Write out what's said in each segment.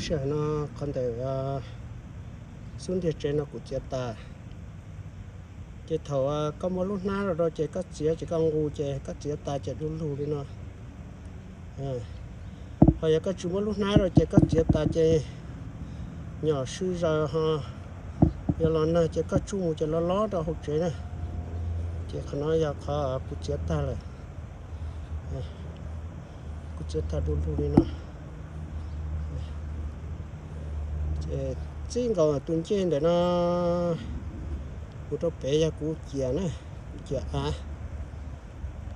Sij hawm no qhov ntawm xub ntiag tsev no kuv txiav tas. Ces thaum koj muaj lub hnab los rau ces koj txiav ces koj nqus ces koj txiav tas ces du lug li no. Ho yog koj tsis muaj lub hnab rau ces koj txiav tas ces nyom sw zaws ho yog los nag ces koj tsuj mus ces lov lov rau hauv tsev na. Ces qhov no yog qhov kuv txiav tag lawm. Kuv txiav tag du lug li no. Ces txij nkaus tus ncej ntawm no mus rau pem yog kuv ciam na, kuv ciam av.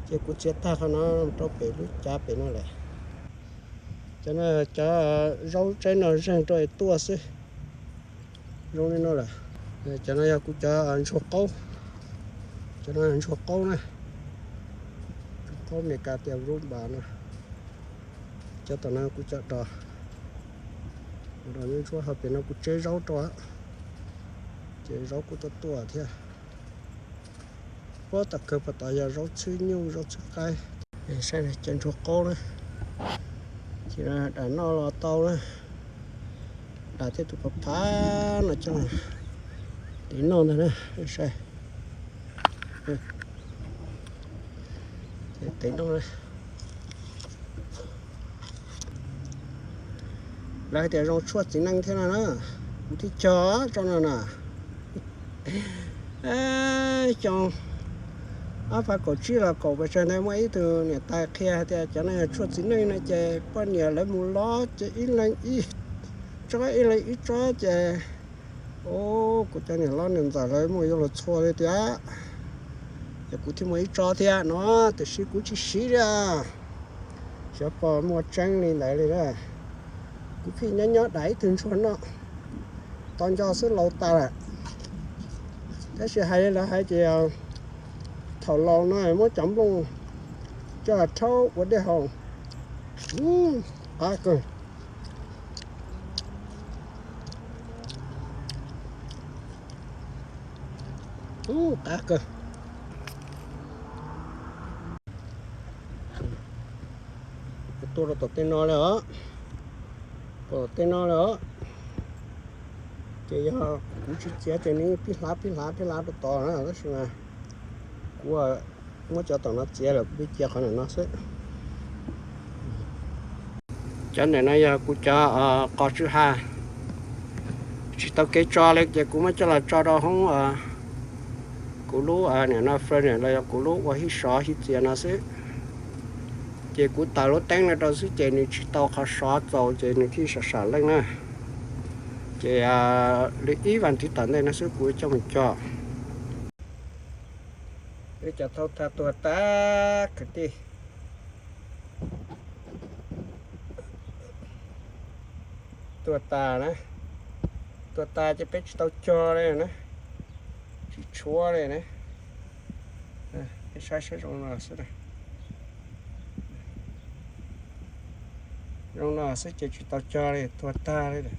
Ces kuv txiav tag qhov no mus rau pem lub cav pem no lawm. Cov no cov zaub tsaib no zeeg rau es tuaj xwb. Zoo li no lawm. Cov no yog kuv cov ntsuag qaub. Cov no ntsuag qaub na. Ntsuag qaub Meskas tias Rhumba no. Cov tom no kuv cov dos. Ntsuag hauv pem no kuv tseb zaub rau, ces zaub kuj tuaj tuaj thiab. Puab tom kawg puag tod yog zaub txhwb nyuj zaub txhwb qaib. Saib cov ntsuag qaub na, ces dam noj los tau na, dam thiab tus phav phav no coj tiv noj ntag na. Saib, tiv noj. Lawv hais tias zoo tshuaj txiv neej thiab no na, kuv thiaj cog tso no na. Xyoo ob phav kaum tsib los kaum pes tsawg ntawd muaj ib tug niam tais qhia hais tias cov no yog tshuaj txiv neej no ces poj niam lawv mus lob ces ib leeg ib tsob ib leeg ib tsob ces, o, kuv cov niam hlob niam ntxawm lawv muaj yuav luag txhua li tias, ces kuv thiaj muaj ib tsob thiab no, tiam sis kuv tsis siv li. Xyov puas muaj tseeb li ntawd li na. Kuv pheej nyob nyob dam ib tug ntsuag noj, tau nco xwb laus tas lawm. Tab sis hais li lawv hais ces thaum laus no muab cov nplooj coj rhaub ua dej haus, qab kawg. Qab kawg. Tuaj rau tom tej no li os, tom tej no li os. Ces yog kuv tsis txiav ces nws pib hlav pib hlav pib hlav rau tod na, tab sis mas kuv muab cov tom no txiav lawm kuv pib cia qhov ntawm no xwb. Cov ntawm no yog kuv cov qos tsw ha, tsis tau kev tso li ces kuv muab coj los tso rau hoob kuv lub, nim no furnace los yog kuv lub ua hij sov hij txias no xwb. Ces kuv taws lub teeb no rau xwb ces nws tsis tau qhov sov txaus ces nws thiaj sam sam leej na. Ces li ib vas thiv tom ntej no xwb kuv coj mus cog. Wb cov thaub thaj tuag tag kwv tij, tuag tas na, tuag tas ces peb tsis tau cog li na, tsis tshuav li na. Peb saib saib zoo no xwb, zoo no xwb ces tsis tau cog li, tuag tag li.